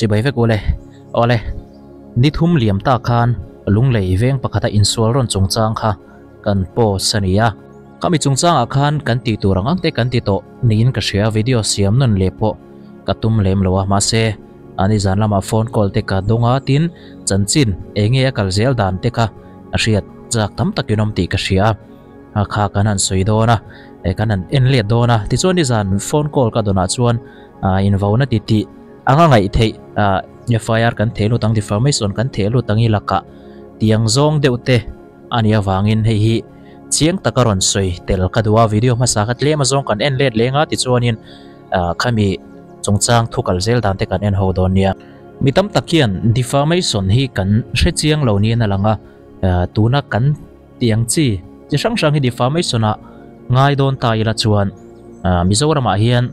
Chibai vek ule. Awle, ni thum liam ta khan Lunglei veng pakhata insual rawn chungchang kha kan post a ni a. Khami chungchangah khan kan tih tur ang ang te kan ti tawh niin ka hria, video siam nawn leh pawh ka tum lem lo a, mahse a nizan lamah phone call te ka dawng a, tin chanchin eng nge a kal zel dan te kha a hriat chak tam takin awm tih ka hria a, kha kan han sawi dawn a, kan han en let dawn a, tichuan nizan phone call ka dawnah chuan invauna ti tih anga ngaih theih FIR kan theh lut ang, defamation kan theh lut ang i lakah tiang zawng deuh te a nih avangin hei hi chiang taka rawn sawi tel ka duh a, video hmasa kha tlem azawng kan en let leng a tichuanin khami chungchang thu kal zel dan te kan en ho dawn nia. Mi tam tak hian defamation hi kan hre chiang lo niin a lang a, tuna kan tiang chi chi hrang hrang hi defamation ah ngai dawn ta ila chuan Mizoramah hian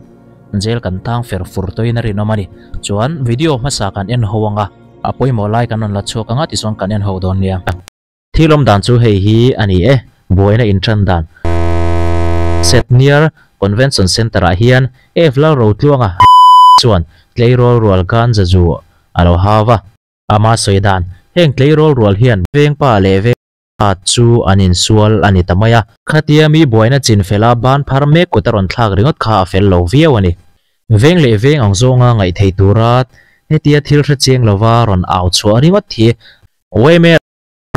jail kan tang fer fur tawhin a rinawm a ni. Chuan video hmasa kan en ho anga a pawimawh lai kan rawn la chhuak anga tichuan kan en ho dawn nia. Thil awm dan chu hei hi a ni e, buaina inṭan dan. Setniar Convention Centre-ah hian F Lalrotluanga chuan tleirawl rual ganja zu a lo hau va. Ama sawi dan, heng tleirawl rual hian vengpa leh vengpa chu an insual a ni ta mai a. Khatia mi buaina chin fela ban phar mek kut a rawn thlak ringawt kha a fel lo viau a ni. Veng leh veng ang zawnga ngaih thei tura hetia thil hre chiang lova rawn au chhuah ringawt hi Waymer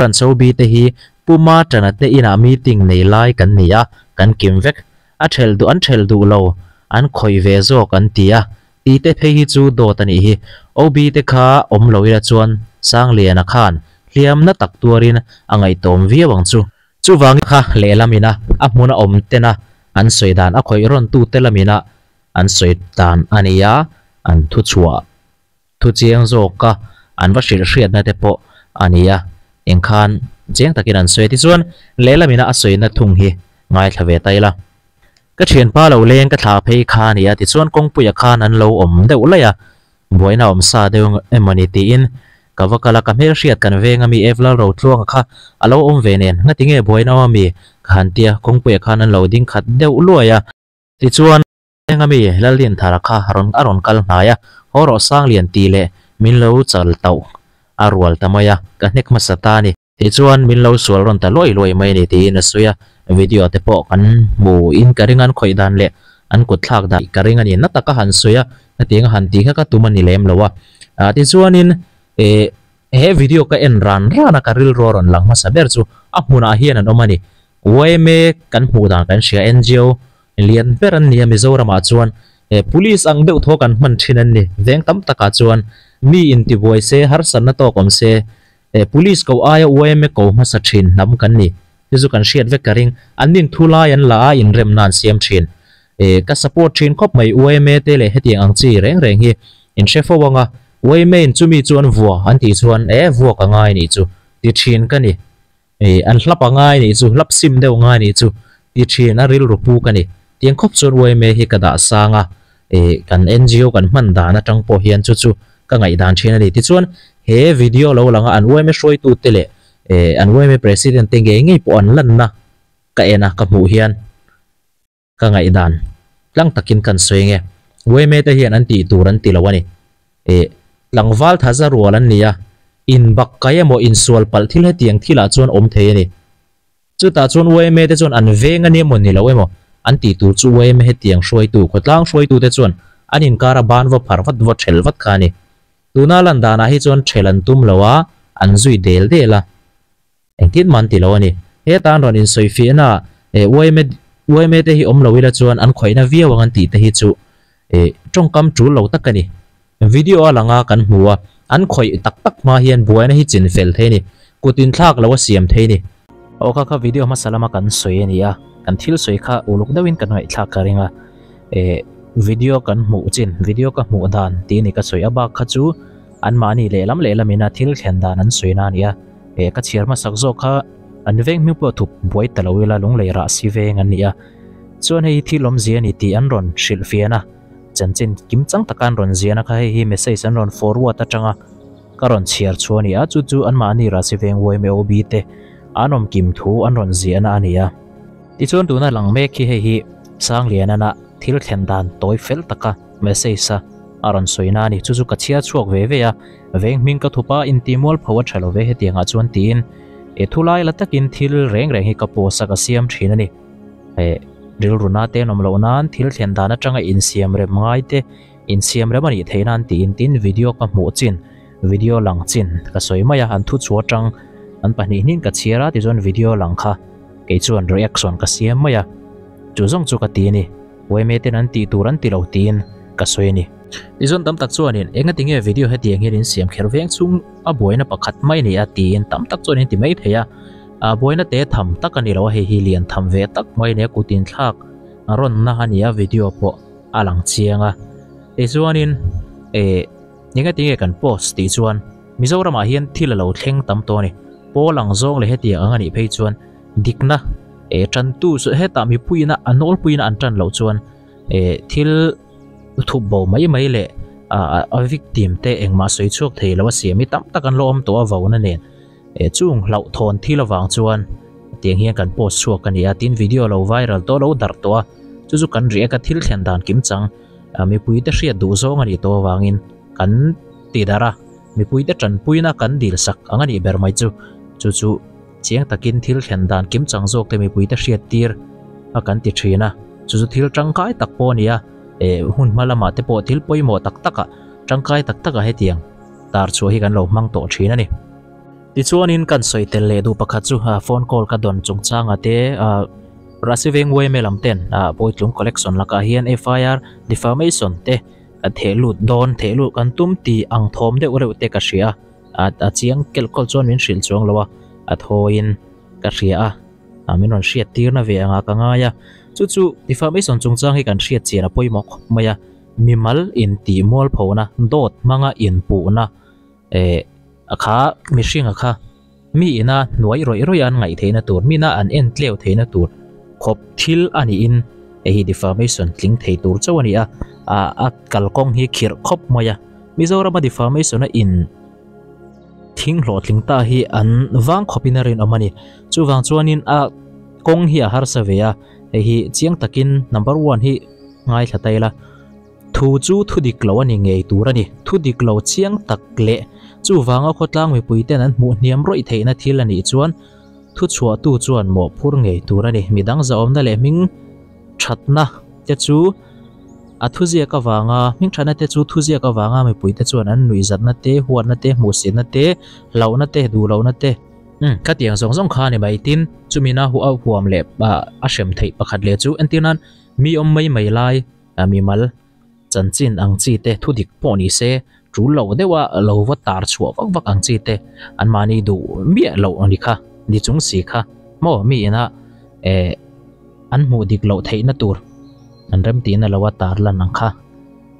Ran Chobi te hi Puma Tana te inah meeting nei lai kan ni a, kan kim vek. A thelh duh an thelh duh lo, an khawih ve zawk an ti a, tih te phei hi chu dawt a nih hi. OB te kha awm lo ila chuan Sangliana khan hliamna tak tuarin a ngaihtawm viau ang chu. Chuvangin kha lehlamina a hmuna awm tena an sawi dan a khawih rawn tute lamina an sawi dan a ni a, an thuchhuah. Thu chiang zawka an va hrilh hriatna te pawh a ni a, engkhan chiang takin an sawi a. Tichuan, lehlamina a sawina thung hi ngaithla ve ta ila. Ka thianpa lo leng ka thlah phei kha a ni a, tichuan kawngpuia khan an lo awm deuh laih a, buaina awm sa deuh emaw ni tiin ka va kal a, ka hmelhriat kan veng ami Ev Lalrotluanga kha a lo awm ve nen, ngatinge buaina awm ami ka han tia, kawngpuia khan an lo ding khat deuh luai a, tichuan. Eng ami Lallianthara kha rawn a rawn kal hnai a, haw rawh Sanglian tih leh min lo chal tauh a rual ta mai a, ka hnek hmasa ta a ni. Tichuan min lo sual rawn ta luai luai mai a ni tiin a sawi a, video te pawh kan hmu in ka ring an khawih dan leh an kut thlak dan ka ring a ni. Na taka han sawi a, hetiang a han tih kha ka tum a ni lem lo a. Tichuanin eh he video ka en ran ran a ka rilru a rawn lang hmasa ber chu a hmunah hian an awm a ni. Yma kan hmuh dan kan hria NGO Lian ber an ni a Mizoramah chuan Police ang deuh thaw kan hman thin an ni. Veng tam takah chuan mi intibuai se, harsatna tawk awm se, Police ko aia yma ko hmasa thin hnam kan ni. Chu chu kan hriat vek ka ring. An nin thu lai an la a, inremna an siam thin. Ka support thin khawp mai yma te leh hetiang ang chi reng reng hi in hre fo ang a. Yma in chumi chu an vua an tih chuan e vuak a ngai nih chu ti thin ka ni. Ih, an hlap a ngai nih chu, hlap sim deuh ngai nih chu ti thin a rilru pu ka ni. Tiang khawp chuan yma hi ka dah sang a, ih, kan NGO kan hman dan atang pawh hian chu chu ka ngaihdan thin a ni. Tichuan, he video lo lang a, an yma hruaitute leh ih, an yma president te ngei ngei pawh an lanna ka en a, ka hmuh hian ka ngaihdan tlang takin kan sawi nge. Yma te hian an tih tur an ti lo a ni. Ih, tlangval thaza rual an ni a, inbak kai emaw insual palh thil hetiang thilah chuan awm thei a ni. Chutah chuan yma te chuan an veng a ni emaw ni lo emaw an tih tur chu yma hetiang hruaitu, khawtlang hruaitu te chuan an inkara ban va phar vat va ṭhelh vat kha a ni. Tuna lan danah hi chuan ṭhelh an tum lo a, an zui del del a. Engtin mah an ti lo a ni. Heta an rawn insawifiahna eh yma yma te hi awm lo ila chuan an khawihna viau ang an tih te hi chu eh tawngkam tul lo tak a ni. Video a langa kan hmu a, an khawih tak tak hma hian buaina hi chin fel thei a ni. Kut inthlak lo a siam thei a ni. Aw kha kha video hmasa lama kan sawi a ni a, kan thil sawi kha uluk deuhin kan ngaihthlak ka ring a. Eh video kan hmuh chin, video ka hmuh dan tih a ni ka sawi a bak kha chu anmahni lehlam lehlamina thil thlen dan an sawina a ni a. Eh ka chhiar hmasak zawk kha an veng hming pawh thup buai ta lo ila lunglei rah si veng an ni a. Chuan hei hi thil awmzia a ni tih an rawn hrilh fian a, chanchin kim chang taka an rawn zian a kha hei hi message an rawn forward atanga ka rawn chhiar chhuah a ni a, chu chu anmahni rah si veng YMOB te an awm kim thu an rawn ziahna a ni a. Tichuan tuna lang mek hi hei hi Sanglianana thil thlen dan tawi fel taka message a. a rawn sawi na a ni. Chu chu ka chhiar chhuak ve ve a, veng hming ka thup a, inti mualpho a tha lo ve hetiangah chuan tiin e thulai la takin thil reng reng hi ka post a ka siam thin a ni. E rilru na te an awm loh nan thil thlen dan atanga insiam rem ngai te insiam rem a nih theih nan tiin tin video ka hmuh chin video lang chin ka sawi mai a, an thu chhuah atang an pahnih hnin ka chhiar a tichuan video lang kha kei chuan reaction ka siam mai a, chu zawng chu ka ti a ni. Yma ten an tih tur an ti lo tiin ka sawi a ni. Tichuan tam tak chuanin enga tinge video hetiang hian in siam kher veng chung a buaina pakhat mai a ni a tiin tam tak chuan in ti mai thei a. A buaina te tham tak a ni lo a, hei hi lian tham ve tak mai a ni a, kut inthlak rawnna a ni a, video pawh a lang chiang a. Tichuanin eh enga tinge kan post tih chuan Mizoramah hian thil a lo thleng tam tawh a ni. Pawl ang zawng leh hetiang ang a nih phei chuan dikna eh tantu chu hetah mipuiina a nawlpuiina an tan loh chuan eh thil thup bo mai mai leh ah a victim te engmah sawi chhuak thei lo a siam hi tam tak an lo awm tawh a vona nen eh chung hlauhthawn thil avang chuan tiang hian kan post chhuak a ni a tin video lo viral tawh lo darh tawh a chu chu kan react a thil thlen dan kim chang ah mipuite hriat duh zawng a nih tawh avangin kan ti darh a mipuite tanpuina kan dil sak ang a nih ber mai chu chu chu. Chiang takin thil thlen dan kim chang zawk te mipuite hriat tir a kan ti thin a, chu chu thil tangkai tak pawh a ni a, eh hun hma lamah te pawh thil pawimawh tak takah tangkai tak takah hetiang tar chhuah hi kan lo hmang tawh thin a ni. Tichuanin kan sawi tel leh duh pakhat chu phone call ka dawn chungchangah te Rahsiveng yma lam ten Bawitlung collection lakah hian FIR defamation te kan theh lut dawn theh lut kan tum tih ang thawm deuh reuh te ka hria a. A chiang kelh kawlh chuan min hrilh chuang lo a, a thawiin ka hria a, a min rawn hriat tirna ve anga ka ngai a. Chu chu defamation chungchang hi kan hriat chian a pawimawh khawp mai a, mimal intih mualphona, dawt hmanga inpuhna eh a kha mihringa kha mi ina hnuai rawih rawih a an ngaih theihna tur, mi ina an en tleu theihna tur khawp thil a niin hei hi defamation tling thei tur chauh a ni a, a kalkawng hi khirh khawp mai a. Mizorama defamation a in thing hlawhtling ta hi an vang khawpin a rinawm a ni. Chuvang chuanin a kawng hi a harsa ve a, hei hi chiang takin number one hi ngaithla ta ila. Thu chu thu dik lo a ni ngei tur a ni. Thu dik lo chiang tak leh chuvanga khawtlang mipui ten an hmuh hniam rawih theihna thil a nih chuan thu chhuahtu chuan mawhphur ngei tur a ni. Midang zahawmna leh hming thatna te chu A thuziak avanga hmingthana te chu thuziak avanga mipuite chuan an nuihzatna te, huatna te, hmuhsitna te, hlauhna te, duhlohna te, umm khatiang zawng zawng kha a ni mai. Tin, chumina hu a huam leh a hrem theih pakhat leh chu entir nan mi awm mai mai lai mimal chanchin ang chi te thudik pawh ni se tul lo deuha lo va tar chhuah vak vak ang chi te anmahni duh miah loh a ni kha ni chung si kha maw mi ina eh an hmuh dik loh theihna tur. An remtihna lo a tar lan ang kha.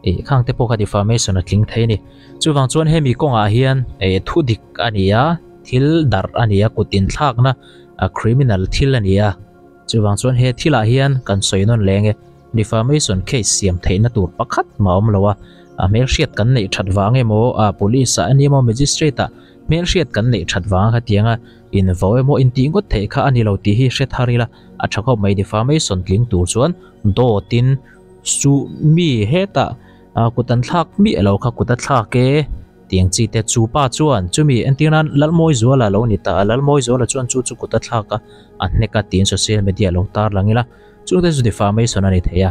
Ih khang te pawh kha defamation a tling thei a ni. Chuvang chuan hemi kawngah hian eh thu dik a ni a, thil darh a ni a, kut inthlakna a criminal thil a ni a. Chuvang chuan he thilah hian kan sawi nawn leng e, defamation case siam theihna tur pakhat mah a awm lo a. A hmelhriat kan neih that vang emaw, a police ah a ni emaw magistrate ah hmelhriat kan neih that vang a khatiang a invo emaw intih ngawt theih kha a ni lo tih hi hre thar ila. A tha khawp mai defamation tling tur chuan dawtin chu mi hetah kut an thlak miah lo kha kut a thlak e tiang chi te chu pa chuan chumi entir nan Lalmawizuala lo ni ta a Lalmawizuala chuan chu chu kut a thlak a a hnek a tiin social media lo tar lang ila chungte chu defamation a ni thei a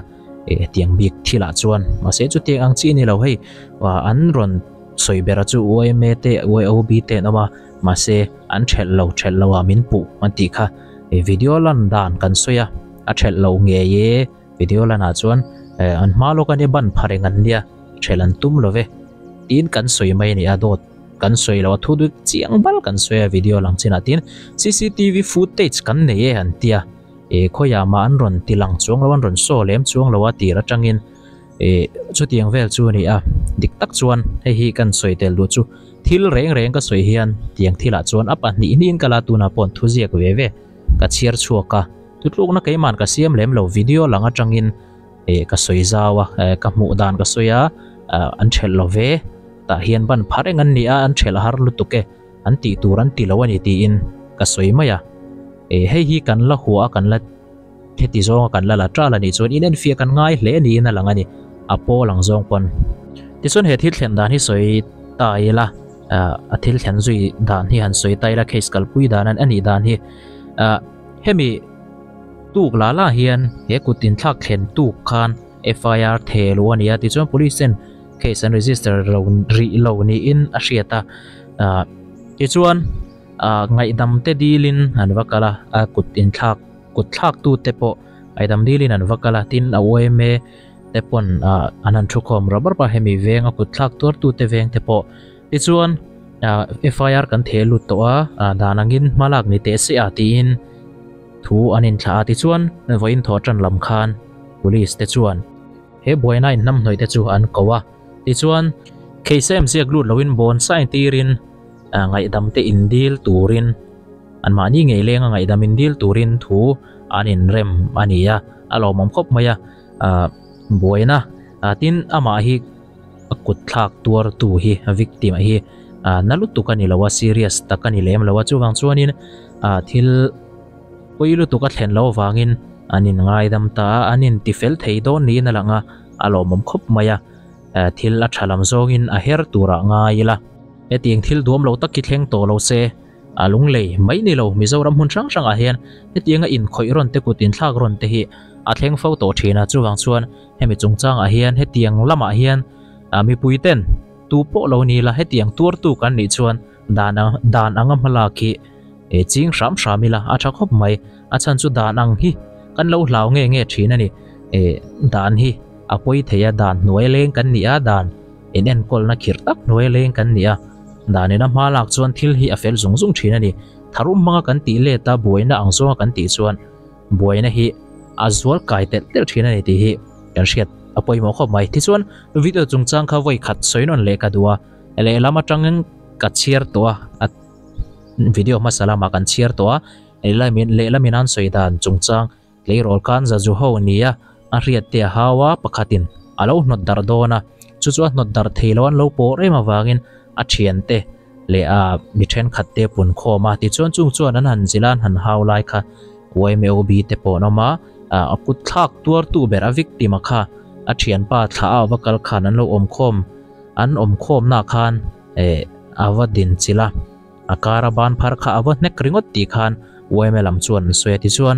eh tiang bik thilah chuan mahse chutiang ang chi a ni lo hei an rawn sawi ber a chu yma te YOB te an awm a mahse an thelh lo thelh lo ah min puh an tih kha. Ih video lan dan kan sawi a a thelh loh ngei e video lanah chuan eh an hma lawk a nia ban pha reng an nia thelh an tum lo ve tiin kan sawi mai a ni a dawt kan sawi lo a thu dik chiang bal kan sawi a video lang chinah tin cctv footage kan nei e an tia ih khawiah mah an rawn ti lang chuang lo an rawn saw lem chuang lo a tir atangin ih chutiang vel chu a ni a dik tak chuan hei hi kan sawi tel duh chu. Thil reng reng ka sawi hian tiang thilah chuan a pahnih hnihin ka la tunah paw'n thuziak ve ve ka chhiar chhuak a, tutlukna keiman ka siam lem lo video lang atangin eh ka sawi zau a, eh ka hmuh dan ka sawi a, an thelh lo ve tah hian ban pha reng an ni a, an thelh har lutuk e, an tih tur an ti lo a ni tiin ka sawi mai a, eh hei hi kan la hua a kan la heti zawnga kan la la tal a nih chuan inenfiah kan ngai hle niin a lang a ni, a pawl ang zawng pawn. Tichuan he thil thlen dan hi sawi ta ila, a thil thlen zui dan hi han sawi ta ila case kalpui dan a nih dan hi. Hemi tuk la la hian he kut inthlak thlen tuk khan FIR theh luh a ni a, tichuan police ten case an register lo rih lo niin a hriat a. Tichuan ngaihdam te dilin an va kal a, a kut inthlak kut thlak tu te pawh ngaihdam dilin an va kal a, tin a yma te pawn an han thu khawm rap rap a, hemi veng a kut thlak tuar tu te veng te pawh. Tichuan FIR kan theh lut tawh a, dan angin hma lak ni teh se a tiin thu an inthlah a, tichuan vawiin thawh tan lam khan police te chuan he buaina inhnamhnawih te chu an ko a, tichuan case em ziak lut loin bawn sign tirin ngaihdam te indil turin anmahni ngei lenga ngaihdam indil turin thu an inrem a ni a, a lawmawm khawp mai a, buaina tin amah hi a kut thlak tuartu hi a victim hi na lutuk a ni lo a, serious tak a ni lem lo a, chuvang chuanin thil pawi lutuk a thlen loh avangin an inngaidam ta a, an intifel thei dawn niin a lang a, a lawmawm khawp mai a, thil a tha lam zawngin a her turah ngai ila. Hetiang thil duam lo tak hi thleng tawh lo se, a lunglei mai ni lo Mizoram hmun hrang hrangah hian hetianga inkhawih rawn te kut inthlak rawn te hi a thleng fo tawh thin a, chuvang chuan hemi chungchangah hian hetiang lamah hian mipui ten tu pawh lo ni la hetiang tuartu kan nih chuan dan dan anga hmalak hi ching hram hram ila a tha khawp mai, a chhan chu dan ang hi kan lo hlau nge nge thin a ni, dan hi a pawi thei a, dan hnuai leng kan ni a, dan in enkawlna khirh tak hnuai leng kan ni a, dan ina hma lak chuan thil hi a fel zung zung thin a ni, tharum hmanga kan tih let a buaina ang zawnga kan tih chuan buaina hi a zual kai telh telh thin a ni tih hi kan hriat a pawimawh khawp mai. Tichuan video chungchang kha vawi khat sawi nawn leh ka duh a, lehlam atangin ka chhiar tawh a, a video hmasa lamah kan chhiar tawh a, lehlamin an sawi dan chungchang tleirawl khan zazu ho nia a hriat te a hau a, pakhatin a lo hnawt darh dawn a, chu chu a hnawt darh thei lo an lo pawh rem avangin a thiante leh a mi thenkhat te pun khawm a, tichuan chung chuan an han zilh a, an han hau lai kha YMOB te pawh an awm a, a kut thlak tuartu ber a victim a kha a thianpa thlah a va kal khan an lo awm khawm an awm khawmna khan eh a va din chilh a, a kar a ban phar kha a va hnek ringawt tih khan YMA lam chuan an sawi a, tichuan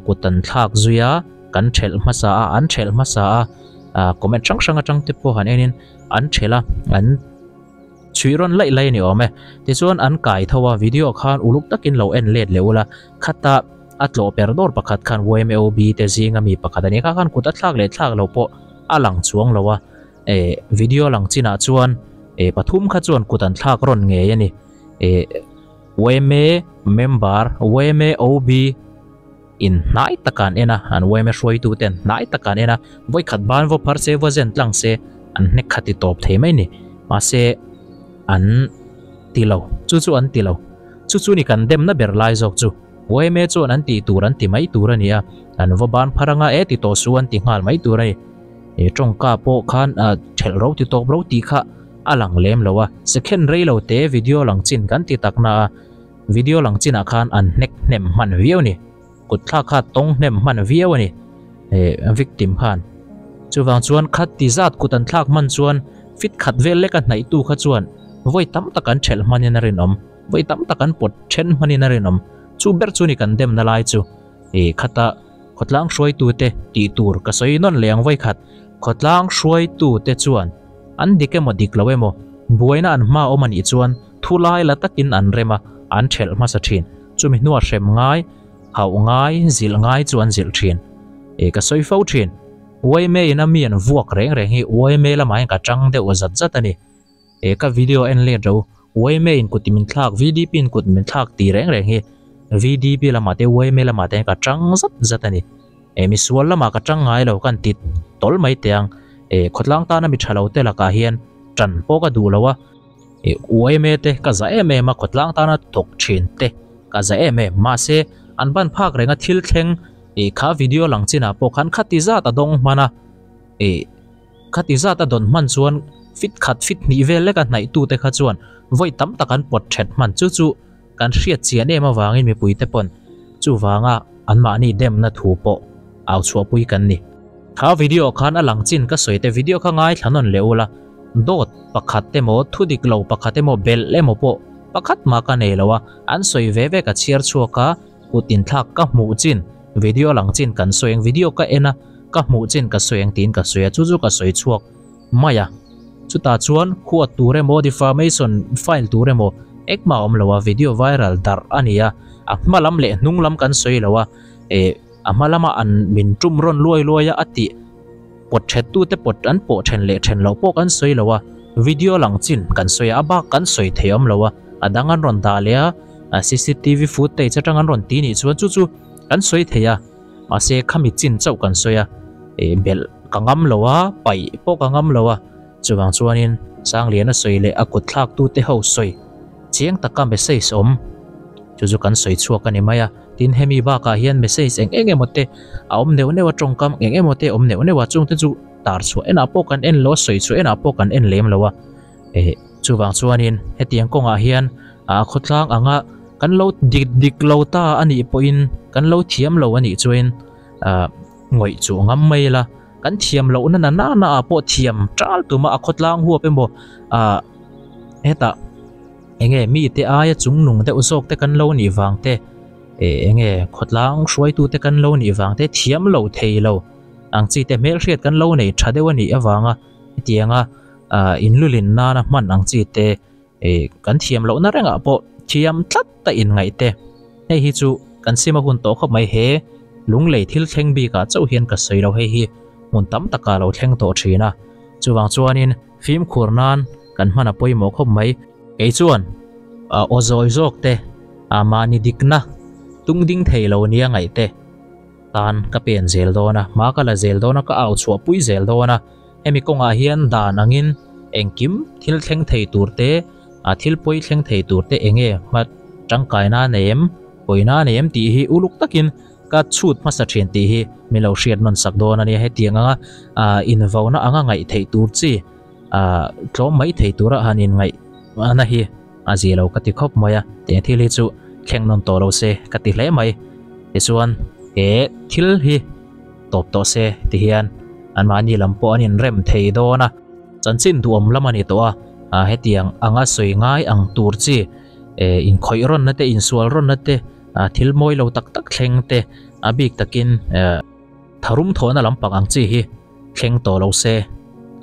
kut an thlak zui a, kan thelh hmasa a, an thelh hmasa a, comment hrang hrang atang te pawh han enin an thelh a, an chhui rawn laih lai a ni awm e. Tichuan an kai tho a, video khan uluk takin lo en let leh ula, khata a tlawh per dawr pakhat khan YMAOB te zinga mi pakhat a ni kha khan kut a thlak leh thlak lo pawh a lang chuang lo a, eh video lang chinah chuan eh pathum kha chuan kut an thlak rawn ngei a ni. Eh YMA member YMAOB in hnai taka an en a, an YMA hruaitu ten hnai taka an en a, vawi khat ban vaw phar se vaw zen tlang se an hnek kha ti tawp thei mai ni. Mahse an ti lo, chu chu an ti lo. Chu chu ni kan demna ber lai zawk chu. YMA chuan an tih tur an ti mai tur a ni a, an vaw ban phar anga e ti tawh su an ti nghal mai tur a ni. He tawngka pawh khan thelh ro ti tawp ro tih kha a lang lem lo a, second rei lo te video lang chin kan ti tak na a, video lang chinah khan an hnek hnem hman viau a ni, kut thlak kha tawng hnem hman viau a ni he victim khan. Chuvang chuan khat ti zat kut an thlak hman chuan fit khat vel leka hnaih tu kha chuan vawi tam tak an thelh hmanin a rinawm, vawi tam tak an pawt then hmanin a rinawm, chu ber chu ni kan demna lai chu. Ih khata khawtlang hruaitute tih tur ka sawi nawn leh ang vawikhat. Khawtlang hruaitute chuan an dik emaw dik lo emaw buaina an hma awm a nih chuan thu lai la takin an rem a, an thelh hmasa thin. Chumi hnua hrem ngai, hauh ngai, zilh ngai chu an zilh thin. Ih ka sawi fo thin. Uaime ina mi an vuak reng reng hi uaime lamah hian ka tang deuh zat zat a ni. He ka video en let ro yma in kut min thlak VDP in kut min thlak tih reng reng hi VDP lamah te yma lamah te ka tang zat zat a ni. E misual lamah ka tang ngai lo kan ti tawl mai teh ang. E khawtlang tana mi tha lo te lakah hian tan pawh ka duh lo a. E yma te ka za em em a khawtlang tana thawk thin te ka za em em mahse an ban phak renga thil thleng e kha video lang chinah pawh khan khati zat a dawng hman a. E Khati zat a dawn hman chuan fit khat fit hnih vel leka hnaih tute kha chuan vawi tam tak an pawt that hman chu chu kan hriat chian em avangin mipuite pawn chuvanga anmahni demna thu pawh au chhuahpui kan ni. Kha video khan a lang chin ka sawi te video kha ngaithla nawn leh ula Dawt pakhat emaw, thu dik lo pakhat emaw, belh emaw pawh pakhat mah ka nei lo a, an sawi ve ve ka chhiar chhuak a, kut inthlak ka hmuh chin, video lang chin kan sawi ang, video ka en a, ka hmuh chin ka sawi ang tiin ka sawi a, chu chu ka sawi chhuak mai a. Chutah chuan huat tur emaw, defamation file tur emaw engmah a awm lo a, video viral darh a ni a, a hma lam leh hnung lam kan sawi lo a, eh a hma lama an min tum rawn luai luai a, a tih. Pawt thettu te pawt an pawh then leh then loh pawh kan sawi lo a, video lang chin kan sawi a, a bak kan sawi thei awm lo a, a dang an rawn dah leh a, cctv footage atang an rawn ti nih chuan chu chu kan sawi thei a, mahse khami chin chauh kan sawi a, eh belh ka ngam lo a, paih pawh ka ngam lo a, chuvang chuanin Sangliana sawi leh a kut thlak tu te ho sawi chiang taka message awm chu chu kan sawi chhuak a ni mai a. Tin, hemi bakah hian message eng eng emaw te a awm neuh neuh a, tawngkam eng emaw te a awm neuh neuh a, chungte chu tar chhuah enah pawh kan en lo a, sawi chhuah enah pawh kan en lem lo a. Eh, chuvang chuanin hetiang kawngah hian a khawtlang anga kan lo dik dik lo ta a nih pawhin kan lo thiam lo a nih chuain ah ngawih chuh ngam mai ila, kan thiam lohna na na na ah pawh thiam tal tuma a khawtlang huap emaw ah hetah Enge mite aia chungnung deuh zawk te kan lo nih vang te, eh enge khawtlang hruaitu te kan lo nih vang te thiam lo thei lo ang chi te hmelhriat kan lo nei tha deuh a nih avanga hetianga ah inlulin nana hman ang chi te eh kan thiam lohna rengah pawh thiam tlat a inngaih te hei hi chu kan sim a hun tawh khawp mai he lunglei thil thleng bikah chauh hian ka sawi lo hei hi hmun tam takah lo thleng tawh thin a chuvang chuanin Fimkhur nan kan hman a pawimawh khawp mai. Kei chuan aw zawi zawk te, mahni dikna tung ding thei lo nia ngaih te tan ka pen zel dawn a, hma ka la zel dawn a, ka au chhuah pui zel dawn a. Hemi kawngah hian dan angin engkim thil thleng thei tur te, thil pawi thleng thei tur te enge hma tangkaina a nei em, pawina a nei em tih hi uluk takin Ka chhut hmasa thin tih hi min lo hriat nawn sak dawn a nia, hetiang anga invauna anga ngaih theih tur chi tlawm mai thei tura han inngaih na hi a zia lo ka ti khawp mai a, tiang thil hi chu thleng nawn tawh lo se ka ti hle mai. Tichuan he thil hi tawp tawh se ti hian anmahni lam pawh an inrem thei dawn a, chanchin duhawm lam a ni tawh a, hetiang anga sawi ngai ang tur chi inkhawih rawnna te insual rawnna te A thil mawi lo tak tak thleng te a bik takin tharum thawhna lampang ang chi hi thleng tawh lo se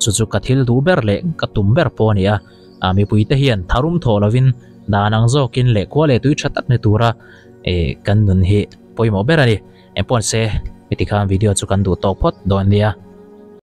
chu chu ka thil duh ber leh ka tum ber pawh a ni a, a mipui te hian tharum thawh lovin dan ang zawkin leh khua leh tui tha tak ni tura kan nun hi pawimawh ber a ni. Engpawh se heti khan video chu kan duh tawk phawt dawn nia.